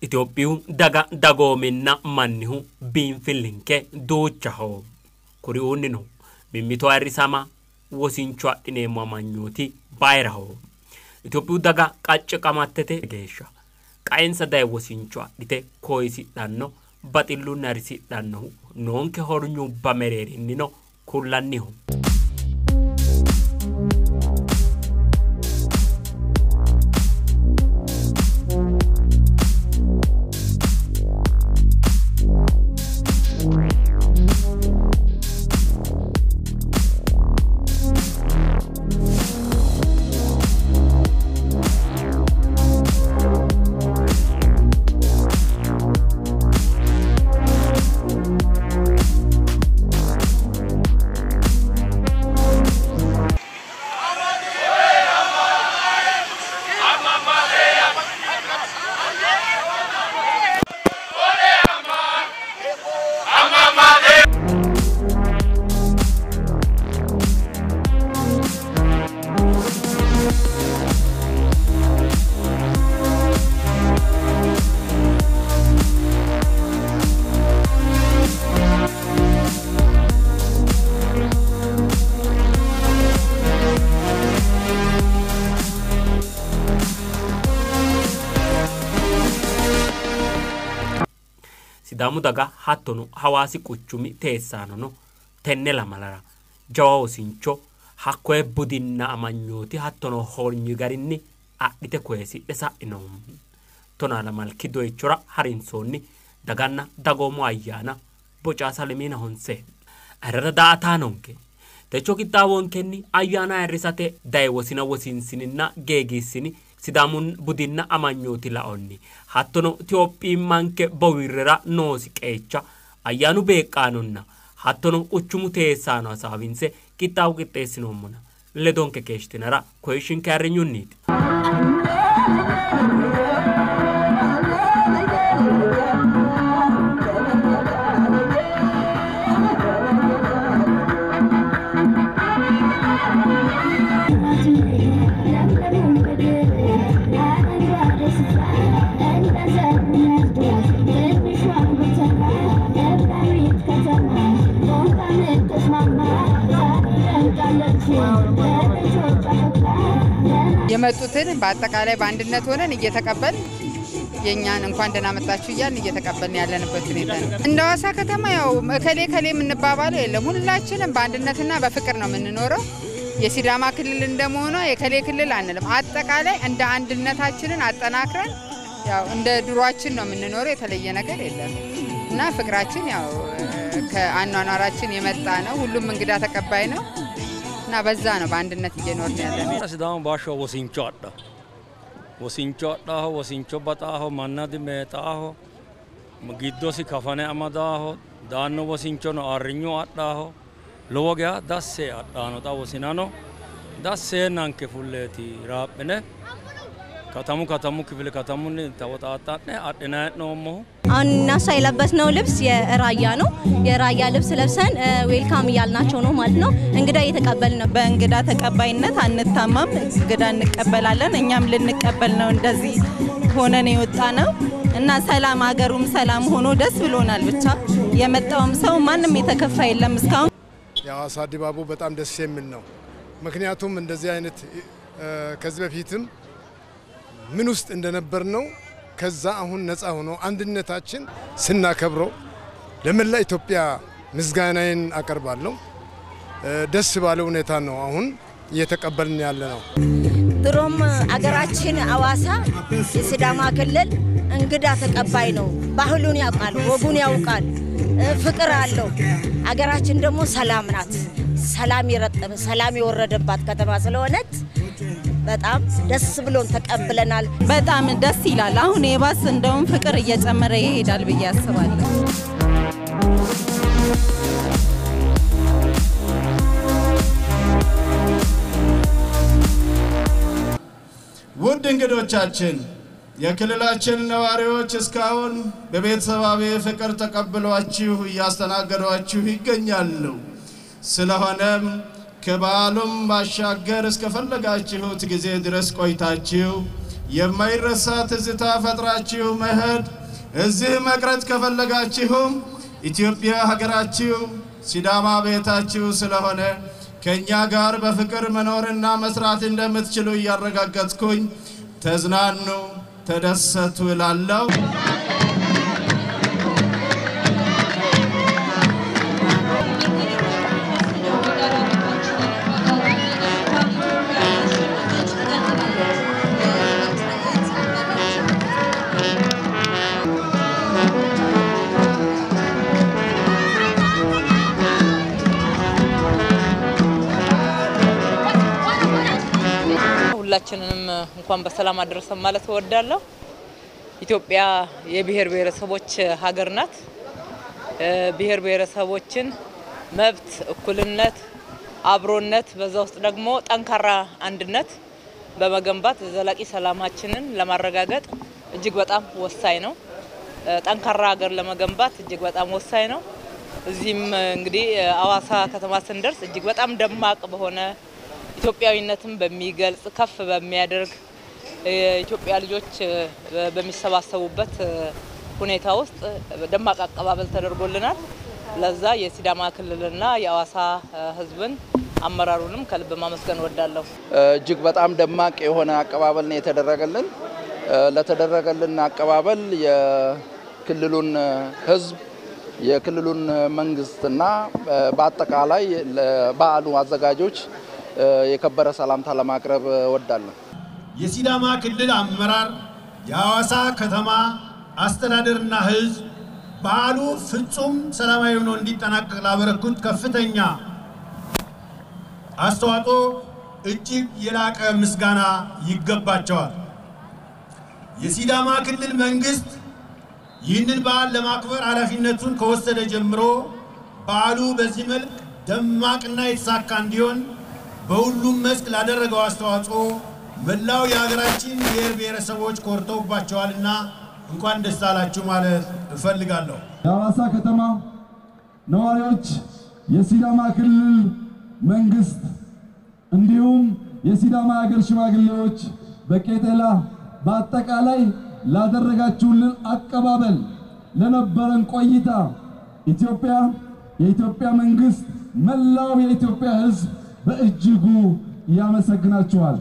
Itophiyu daga dagoominna mannihu biinfillinke duuchaho kuriuunnino mimmito ayirrisama wosincho adhineemmo amanyooti bayiraho. Itophiyu daga qacce qamattete geeshsha qaensa daye wosincho adhite koyisidhanno baxillunni ayirrisidhannohu noonke hornyubba mereerinnino kullanniho. Sidaamu daga hattono Hawaasi quchumi teessaanono tenne lamalara jawa wosincho hakkoye budinna amanyooti hattono hornyi garinni adhite koyisidhe sa'ino. 12 doyichora harinsoonni daganna dagoomu ayyaana boca lemina honse ayirrada daa''ataanonke techo qixxaawonkenni ayyaana ayirrisate daye wosina wosinsininna geegiissini Sidaamu budinna amanyooti laonni hattono Itophiyimmanke bowirrera noosi qeecha ayyaanu beeqqaanonna hattono quchumu teessaano hasaawinse qixxaawo qixxeessinoommona ledonke keeshshitinara koyishshinke ayirrinyunniiti. የመጡትን በአጠቃላይ በአንድነት ሆነን እየተቀበልን የኛን እንኳን ደህና መጣችሁ እያልን እየተቀበልን ያለንበት ሁኔታ ነው። እንደ ሐዋሳ ከተማ ያው እከሌ እከሌ የምንባባለው የለም። ሁላችንም በአንድነትና በፍቅር ነው የምንኖረው። የሲዳማ ክልል እንደመሆኗ የከሌ ክልል አንልም። አጠቃላይ እንደ አንድነታችንን አጠናክረን ያው እንደ ድሯችን ነው የምንኖረው። የተለየ ነገር የለም እና ፍቅራችን ያው ከአኗኗራችን የመጣ ነው። ሁሉም እንግዳ ተቀባይ ነው እና በዛ ነው በአንድነት እየኖርን ያለነው። ሲዳማ ባሾ ወሲንቾ አዳ ወሲንቾ አዳሆ ወሲንቾ በጣሆ ማናዲ ሜጣሆ ጊዶሲ ከፈኔ አመዳሆ ዳኖ ወሲንቾ ነው አርኞ አዳሆ lowo geya dasse adhaano xa wosinano dasseenanke fulleeti raaphine katamu katamu kifile katamunni ተወጣጣነ አድና hee'noommohu። አሁን እነሱ የለበስነው ልብስ የራያ ነው። የራያ ልብስ ለብሰን ዌልካም እያልናቸው ነው ማለት ነው። እንግዳ እየተቀበልን ነው። በእንግዳ ተቀባይነት አንታማም፣ እንግዳ እንቀበላለን። እኛም ልንቀበል ነው እንደዚህ ሆነን የወጣ ነው እና ሰላም አገሩም ሰላም ሆኖ ደስ ብሎናል። ብቻ የመጣውም ሰው ማንም የተከፋ የለም እስካሁን። የሐዋሳ ድባቡ በጣም ደስ የሚል ነው። ምክንያቱም እንደዚህ አይነት ከዚህ በፊትም ምን ውስጥ እንደነበር ነው። ከዛ አሁን ነፃ ሆኖ አንድነታችን ስናከብረው ለመላ ኢትዮጵያ ምስጋናዬን አቀርባለሁ። ደስ ባለ ሁኔታ ነው አሁን እየተቀበልን ያለ ነው። ድሮም አገራችን ሐዋሳ የሲዳማ ክልል እንግዳ ተቀባይ ነው። ባህሉን ያውቃል፣ ወጉን ያውቃል፣ ፍቅር አለው። አገራችን ደግሞ ሰላም ናት። ሰላም የረጠበ ሰላም የወረደባት ከተማ ስለሆነች በጣም ደስ ብሎን ተቀብለናል። በጣም ደስ ይላል። አሁን የባስ እንደውም ፍቅር እየጨመረ ይሄዳል ብዬ አስባለሁ። ውድ እንግዶቻችን፣ የክልላችን ነዋሪዎች እስካሁን በቤተሰባዊ ፍቅር ተቀብሏችሁ እያስተናገዷችሁ ይገኛሉ። ስለሆነም ከበዓሉም ባሻገር እስከፈለጋችሁት ጊዜ ድረስ ቆይታችሁ የማይረሳ ትዝታ ፈጥራችሁ መሄድ፣ እዚህ መቅረት ከፈለጋችሁም ኢትዮጵያ ሀገራችሁ ሲዳማ ቤታችሁ ስለሆነ ከኛ ጋር በፍቅር መኖርና መስራት እንደምትችሉ እያረጋገጥኩኝ ተዝናኑ፣ ተደሰቱ እላለሁ። ሁላችንንም እንኳን በሰላም አደረሰን ማለት እወዳለሁ። ኢትዮጵያ የብሔር ብሔረሰቦች ሀገር ናት። ብሔር ብሔረሰቦችን መብት፣ እኩልነት፣ አብሮነት በዛ ውስጥ ደግሞ ጠንካራ አንድነት በመገንባት ዘላቂ ሰላማችንን ለማረጋገጥ እጅግ በጣም ወሳኝ ነው። ጠንካራ ሀገር ለመገንባት እጅግ በጣም ወሳኝ ነው። እዚህም እንግዲህ አዋሳ ከተማ ስንደርስ እጅግ በጣም ደማቅ በሆነ ኢትዮጵያዊነትን በሚገልጽ ከፍ በሚያደርግ የኢትዮጵያ ልጆች በሚሰባሰቡበት ሁኔታ ውስጥ ደማቅ አቀባበል ተደርጎልናል። ለዛ የሲዳማ ክልልና የአዋሳ ሕዝብን አመራሩንም ከልብ ማመስገን እወዳለሁ። እጅግ በጣም ደማቅ የሆነ አቀባበል ነው የተደረገልን። ለተደረገልን አቀባበል የክልሉን ሕዝብ፣ የክልሉን መንግስትና በአጠቃላይ ለበዓሉ አዘጋጆች የከበረ ሰላምታ ለማቅረብ እወዳለሁ። የሲዳማ ክልል አመራር፣ የሐዋሳ ከተማ አስተዳደርና ህዝብ በዓሉ ፍጹም ሰላማዊ ሆኖ እንዲጠናቀቅ ላበረከቱት ከፍተኛ አስተዋጽኦ እጅግ የላቀ ምስጋና ይገባቸዋል። የሲዳማ ክልል መንግስት ይህንን በዓል ለማክበር ኃላፊነቱን ከወሰደ ጀምሮ በዓሉ በዚህ መልክ ደማቅና የተሳካ እንዲሆን በሁሉም መስክ ላደረገው አስተዋጽኦ መላው የሀገራችን ብሔር ብሔረሰቦች ኮርተውባቸዋልና እንኳን ደስ አላችሁ ማለት እፈልጋለሁ። የሐዋሳ ከተማ ነዋሪዎች፣ የሲዳማ ክልል መንግስት እንዲሁም የሲዳማ ሀገር ሽማግሌዎች በቄጠላ በአጠቃላይ ላደረጋችሁልን አቀባበል፣ ለነበረን ቆይታ ኢትዮጵያ፣ የኢትዮጵያ መንግስት፣ መላው የኢትዮጵያ ሕዝብ በእጅጉ ያመሰግናችኋል።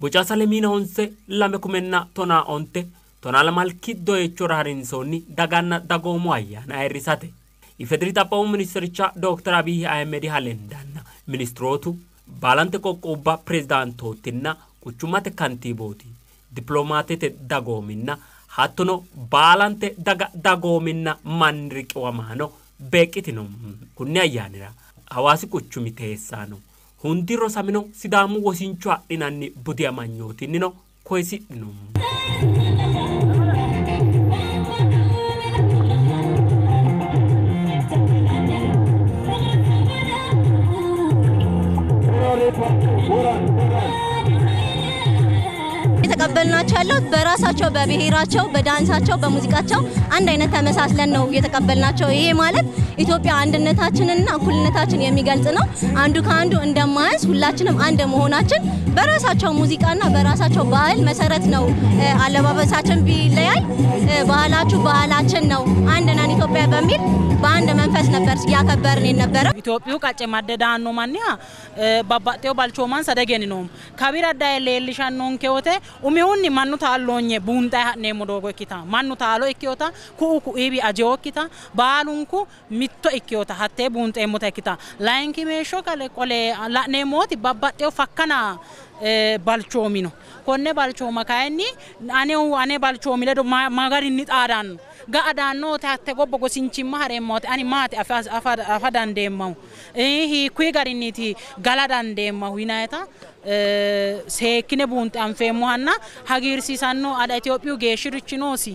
Bocaasa lemiina honse 2015 12 doyichora harinsoonni daganna dagoomu ayyaana ayirrisate IFEDIRI xaphoomu ministericha Dr. Abiy Ahmed halendanna ministirootu baalante qoqqowubba pirezidaantootinna quchummate kantiibooti dippiloomaatete dagoominna hattono baalante daga dagoominna manni riqiwamaano beeqqitino. Kunni ayyaanira Hawaasi quchumi teessaano hundi rosamino Sidaamu wosincho adhinanni budi amanyootinnino koyisidhino. የተቀበልናቸው ያለው በራሳቸው በብሔራቸው በዳንሳቸው በሙዚቃቸው አንድ አይነት ተመሳስለን ነው የተቀበልናቸው። ይሄ ማለት ኢትዮጵያ አንድነታችንና እኩልነታችን የሚገልጽ ነው። አንዱ ከአንዱ እንደማያንስ ሁላችንም አንድ መሆናችን በራሳቸው ሙዚቃና በራሳቸው ባህል መሰረት ነው። አለባበሳችን ቢለያይ ባህላችሁ ባህላችን ነው፣ አንድ ነን ኢትዮጵያ በሚል በአንድ መንፈስ ነበር ያከበርን የነበረው። ኢትዮጵዩ ቀጨ ማደዳኖ ማንያ ባባጤው ባልቾማን ሰደገን ነው ከቢራ ዳይ ለልሻኖን ከወተ Umihunni mannu taalloonye buunxayi ha'neemmo doogo ikkita mannu taalo ikkeyota ku'u ku'iibi ajewokkita baalunku mitto ikkeyota hattee buunxeemmota ikkita layinki meeshsho qole la'neemmoti babbaxxeyo fakkana balchoomi no konne balchooma kayinni ane balchoomi ledo ma garinni xaadanno ga'a daanno wote hatte gobba gosinchimma hareemma wote ani maati afa dandeemmahu hiikkuyi garinniiti gala dandeemmahu yinayita seekkine buunxe anfeemmohanna hagiirsiisanno adha Itophiyu geeshshirichi noosi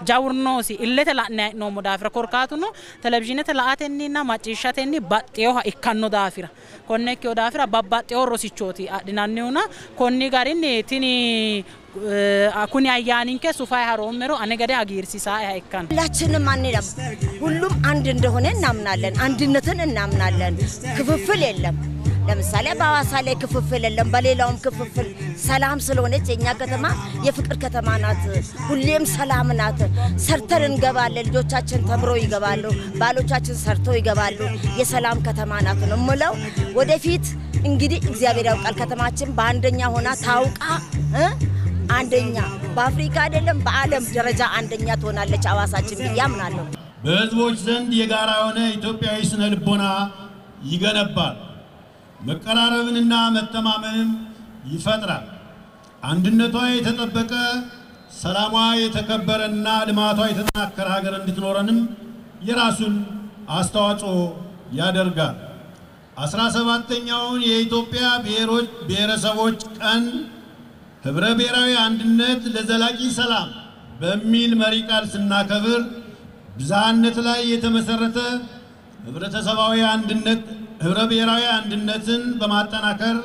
jawur noosi illete la'ne hee'noommo daafira korkaatuno televizhiinete la'atenninna macciishshatenni baxxeyoha ikkanno daafira konne ikkeyo daafira babbaxxeyo rosichooti adhinannihuna konni garinni tini kuni ayyaaninke sufayi haroommero ane gede hagiirsiisaaeha ikkanno። ሁላችንም አንለም፣ ሁሉም አንድ እንደሆነ እናምናለን። አንድነትን እናምናለን። ክፍፍል የለም። ለምሳሌ በሐዋሳ ላይ ክፍፍል የለም፣ በሌላውም ክፍፍል ሰላም ስለሆነች የኛ ከተማ የፍቅር ከተማ ናት። ሁሌም ሰላም ናት። ሰርተን እንገባለን። ልጆቻችን ተምረው ይገባሉ፣ ባሎቻችን ሰርተው ይገባሉ። የሰላም ከተማ ናት ነው የምለው። ወደፊት እንግዲህ እግዚአብሔር ያውቃል። ከተማችን በአንደኛ ሆና ታውቃ አንደኛ በአፍሪካ አይደለም በዓለም ደረጃ አንደኛ ትሆናለች ሐዋሳችን ብዬ አምናለሁ። በህዝቦች ዘንድ የጋራ የሆነ ኢትዮጵያዊ ስነ ልቦና ይገነባል። መቀራረብንና መተማመንን ይፈጥራል። አንድነቷ የተጠበቀ ሰላሟ የተከበረና ልማቷ የተጠናከረ ሀገር እንድትኖረንም የራሱን አስተዋጽኦ ያደርጋል። 17ኛውን የኢትዮጵያ ብሔሮች ብሔረሰቦች ቀን ህብረ ብሔራዊ አንድነት ለዘላቂ ሰላም በሚል መሪ ቃል ስናከብር ብዝሃነት ላይ የተመሰረተ ህብረተሰባዊ አንድነት ህብረ ብሔራዊ አንድነትን በማጠናከር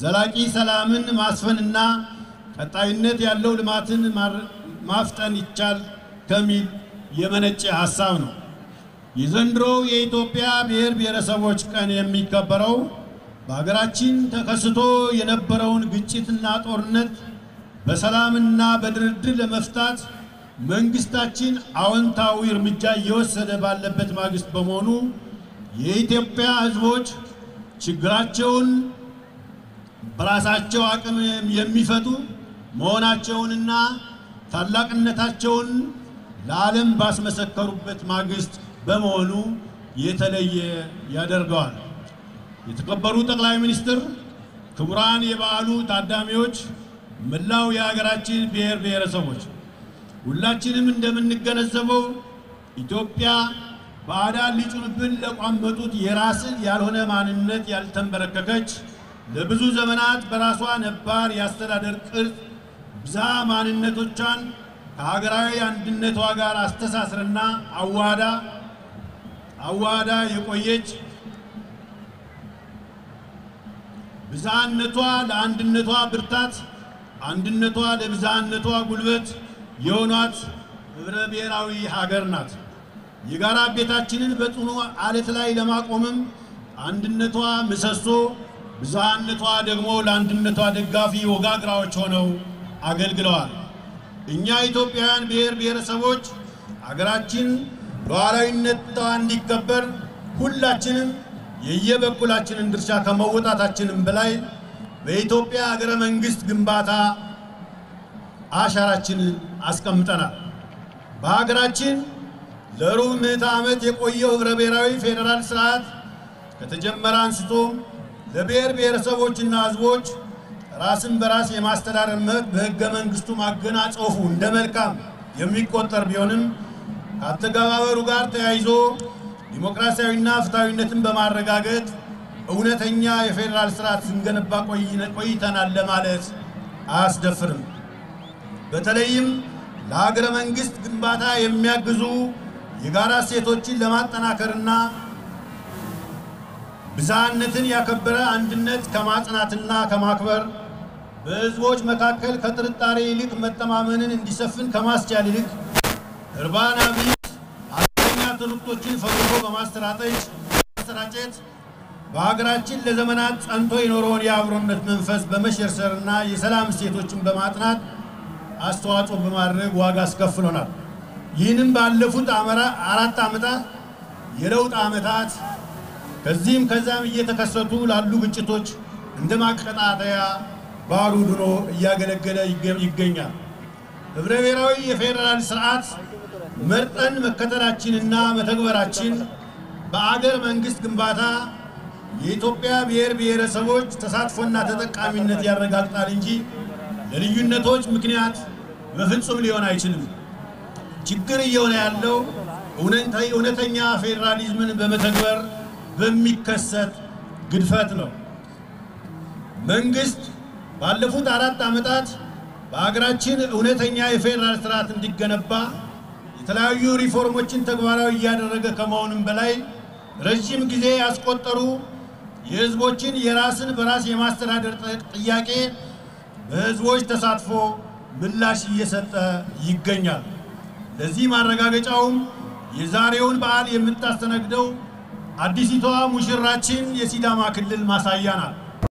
ዘላቂ ሰላምን ማስፈንና ቀጣይነት ያለው ልማትን ማፍጠን ይቻል ከሚል የመነጨ ሐሳብ ነው። የዘንድሮው የኢትዮጵያ ብሔር ብሔረሰቦች ቀን የሚከበረው በሀገራችን ተከስቶ የነበረውን ግጭትና ጦርነት በሰላምና በድርድር ለመፍታት መንግስታችን አዎንታዊ እርምጃ እየወሰደ ባለበት ማግስት በመሆኑ የኢትዮጵያ ህዝቦች ችግራቸውን በራሳቸው አቅም የሚፈቱ መሆናቸውንና ታላቅነታቸውን ለዓለም ባስመሰከሩበት ማግስት በመሆኑ የተለየ ያደርገዋል። የተከበሩ ጠቅላይ ሚኒስትር፣ ክቡራን የበዓሉ ታዳሚዎች፣ መላው የሀገራችን ብሔር ብሔረሰቦች፣ ሁላችንም እንደምንገነዘበው ኢትዮጵያ ባዕዳን ሊጭኑብን ለቋመጡት የራስን ያልሆነ ማንነት ያልተንበረከከች ለብዙ ዘመናት በራሷ ነባር የአስተዳደር ቅርጽ ብዝሃ ማንነቶቿን ከሀገራዊ አንድነቷ ጋር አስተሳስርና አዋህዳ የቆየች ብዝሃነቷ ለአንድነቷ ብርታት፣ አንድነቷ ለብዝሃነቷ ጉልበት የሆኗት ህብረ ብሔራዊ ሀገር ናት። የጋራ ቤታችንን በጽኑ አለት ላይ ለማቆምም አንድነቷ ምሰሶ፣ ብዝሃነቷ ደግሞ ለአንድነቷ ደጋፊ ወጋግራዎች ሆነው አገልግለዋል። እኛ ኢትዮጵያውያን ብሔር ብሔረሰቦች ሀገራችን ሉዓላዊነቷ እንዲከበር ሁላችንም የየበኩላችንን ድርሻ ከመወጣታችንም በላይ በኢትዮጵያ ሀገረ መንግስት ግንባታ አሻራችንን አስቀምጠናል። በሀገራችን ለሩብ ምዕተ ዓመት የቆየው ህብረ ብሔራዊ ፌዴራል ስርዓት ከተጀመረ አንስቶ ለብሔር ብሔረሰቦችና ህዝቦች ራስን በራስ የማስተዳደር መብት በህገ መንግስቱ ማጎናጸፉ እንደ መልካም የሚቆጠር ቢሆንም ከአተገባበሩ ጋር ተያይዞ ዲሞክራሲያዊና ፍትሃዊነትን በማረጋገጥ እውነተኛ የፌዴራል ስርዓት ስንገነባ ቆይተናል ለማለት አያስደፍርም። በተለይም ለሀገረ መንግስት ግንባታ የሚያግዙ የጋራ እሴቶችን ለማጠናከርና ብዝሃነትን ያከበረ አንድነት ከማጽናትና ከማክበር በህዝቦች መካከል ከጥርጣሬ ይልቅ መተማመንን እንዲሰፍን ከማስቻል ይልቅ እርባና ቢስ አደገኛ ትርክቶችን ፈልጎ በማሰራጨት በሀገራችን ለዘመናት ጸንቶ የኖረውን የአብሮነት መንፈስ በመሸርሸርና የሰላም እሴቶችን በማጥናት አስተዋጽኦ በማድረግ ዋጋ አስከፍሎናል። ይህንም ባለፉት 4 ዓመታት የለውጥ ዓመታት ከዚህም ከዛም እየተከሰቱ ላሉ ግጭቶች እንደ ማቀጣጠያ ባሩድ ሆኖ እያገለገለ ይገኛል። ህብረ ብሔራዊ የፌዴራል ስርዓት መርጠን መከተላችንና መተግበራችን በአገር መንግስት ግንባታ የኢትዮጵያ ብሔር ብሔረሰቦች ተሳትፎና ተጠቃሚነት ያረጋግጣል እንጂ ለልዩነቶች ምክንያት በፍጹም ሊሆን አይችልም። ችግር እየሆነ ያለው እውነተኛ ፌዴራሊዝምን በመተግበር በሚከሰት ግድፈት ነው። መንግስት ባለፉት 4 ዓመታት በሀገራችን እውነተኛ የፌዴራል ስርዓት እንዲገነባ የተለያዩ ሪፎርሞችን ተግባራዊ እያደረገ ከመሆኑም በላይ ረጅም ጊዜ ያስቆጠሩ የህዝቦችን የራስን በራስ የማስተዳደር ጥያቄ በህዝቦች ተሳትፎ ምላሽ እየሰጠ ይገኛል። ለዚህ ማረጋገጫውም የዛሬውን በዓል የምታስተናግደው አዲሲቷ ሙሽራችን የሲዳማ ክልል ማሳያ ናት።